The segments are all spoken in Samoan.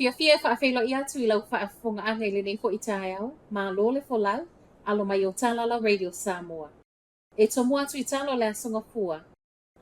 fiafia e faafeiloai atu i lau faafofogaaga i lenei foi taeao, malo le folau, alo mai o tala lau Radio Samoa. E tomua atu i tala o le Aso Gafua.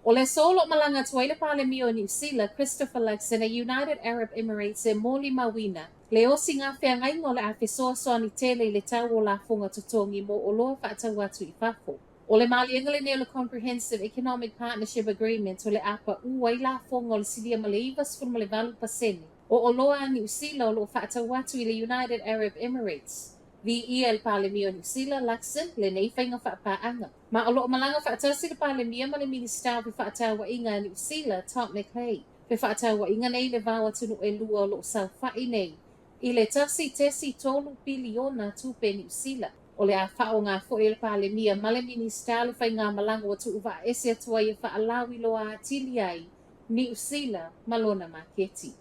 O le aso o lo o malaga atu ai le Palemia o Niu Sila, Christopher Luxon, i United Arab Emirates e molimauina le osiga feagaiga o le a fesoasoani tele i le tau o lafoga totogi mo oloa faatau atu i fafo. O le maliega lenei o le Comprehensive Economic Partnership Agreement o le a paʻu ai lafoga o le silia ma le 98% o oloa a Niu Sila o lo o faatau atu i le United Arab Emirates. Viia e le Palemia o Niu Sila, Luxon, lenei faiga faapaaga. Ma o lo o malaga faatasi le Palemia ma le Minisita o Fefaatauaiga a Niu Sila, Tom McLay. Fefaatauaiga nei le va o atunuu e lua o lo o saofaʻi nei i le 1.3 piliona tupe Niu Sila. O le a faaaoga foi e le Palemia ma le Minisita le faigamalaga ua tuuvaaese atu ai e faalauiloa atili ai Niu Sila ma lona maketi.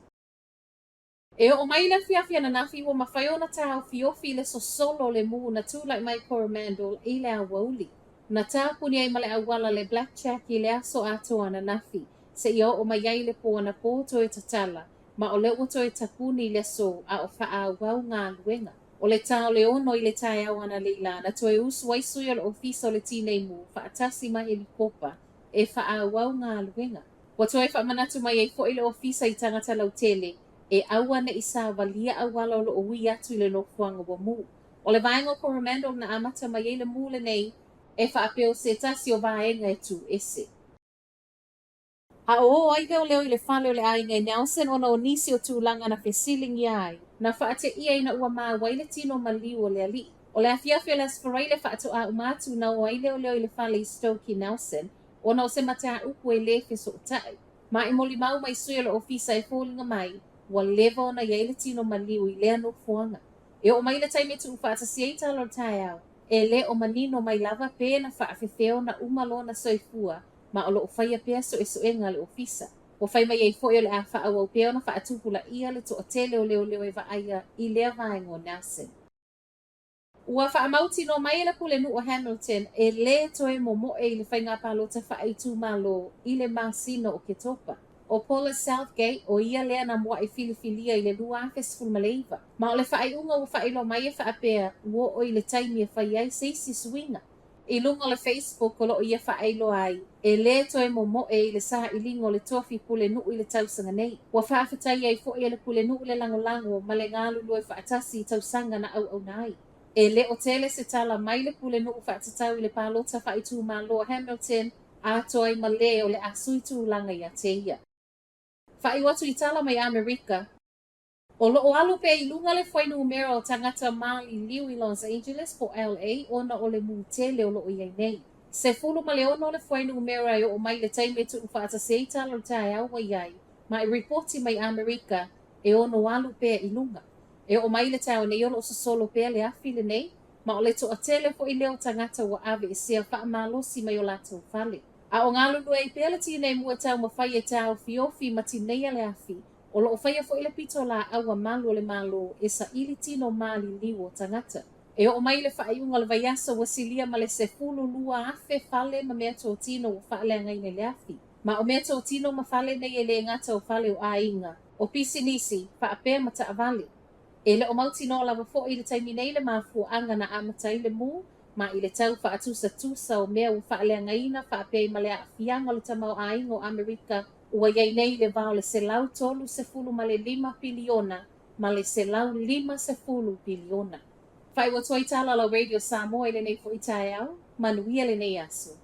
E oo mai le afiafi ananafi ua mafai ona taofiofi le sosolo o le mū na tulai mai Coromandel i le aoauli. Na tapuni ai ma le auala le Black Jack i le aso atoa ananafi seia oo mai ai le pō anapō toe tatala ma o lea ua toe tapuni i le aso a o faaauau galuega. O le tā o le 6 i le taeao analeila na toe usu ai sui o le Ofisa o le Tinei Mu faatasi ma helikopa e faaauau galuega. Ua toe faamanatu mai ai foi le Ofisa i tagata lautele e aua ne i savalia auala o lo o ui atu i le nofoaga ua mū. O le vaega o Coromandel na amata mai ai le mū lenei e faapea o se tasi o vaega e tū ese. A o ō ai leoleo i le fale o le aiga i Nelson ona o nisi o tulaga na fesiligia ai, na faateia ina ua maua ai le tino maliu o le alii. O le afiafi o le Aso Faraile faatoa uma atu na o ai leoleo i le fale i Stoke i Nelson ona o se mataupu e le fesootai. Ma i molimau mai sui o le ofisa e foliga mai, ua leva ona i ai le tino maliu i lea nofoaga. E oo mai le taimi e tuufaatasi ai tala o le taeao, e le o manino mai lava pe na faafefea ona uma lona soifua ma o lo o faia pea suesuega a le ofisa. Ua fai mai ai foi o le a faaauau pea ona faatupulaia le toatele o leoleo e vaaia i lea vaega o Nelson. Ua faamautinoa mai e le Pulenuu o Hamilton e lē toe momoe i le faiga palota faaitumalo i le masina o Oketopa. ʻO Paula Southgate, ʻo ia lea na muaʻi filifilia i le 2019. Ma o le faaiuga ua faailoa mai e faapea ua oo i le taimi e fai ai se isi suiga. I luga o le Facebook o lo o ia faailoa ai, e lē toe momoe i le sailiga o le tofi pulenuu i le tausaga nei. Ua faafetai ai foi e le pulenuu le lagolago ma le galulue faatasi i tausaga na auauna ai. E le o tele se tala mai le pulenuu faatatau i le palota faaitumalo a Hamilton atoa ai ma lē o le a sui tulaga ia te ia. Faaiu atu i tala mai Amerika. O lo o alu pea i luga le fuainumera o tagata maliliu i Los Angeles po o LA ona o le mū tele o lo o i ai nei. 16 le fuainumera e oo mai le taimi e tuufaatasi ai tala o le taeao ua i ai, ma e ripoti mai Amerika e ono alu pea i luga. E oo mai le taeao nei o lo o sosolo pea le afi lenei, ma o le toatele foi lea o tagata ua aveesea faamalosi mai o latou fale. A o galulue ai pea le tinei mu e taumafai e taofiofi ma tineia le afi, O lo o faia foi le pitolaau a malu o le Malo e saili tino maliliu o tagata. E oo mai i le faaiuga o le vaiaso ua silia ma le 12,000 fale ma meatotino ua faaleagaina i le afi. Ma o meatotino ma fale nei e le gata o fale o aiga, o pisinisi, faapea ma taavale. E le o mautinoa lava foi i le taimi nei le mafuaaga na amata ai le mū, ma i le tau faatusatusa o mea ua faaleagaina faapea ai ma le aafiaga o le tamaoaiga o Amerika Ua i ai nei le va o le 135 piliona ma le 150 piliona. Faaiu atu ai tala a lau Radio Samoa i lenei foi taeao. Manuia lenei aso.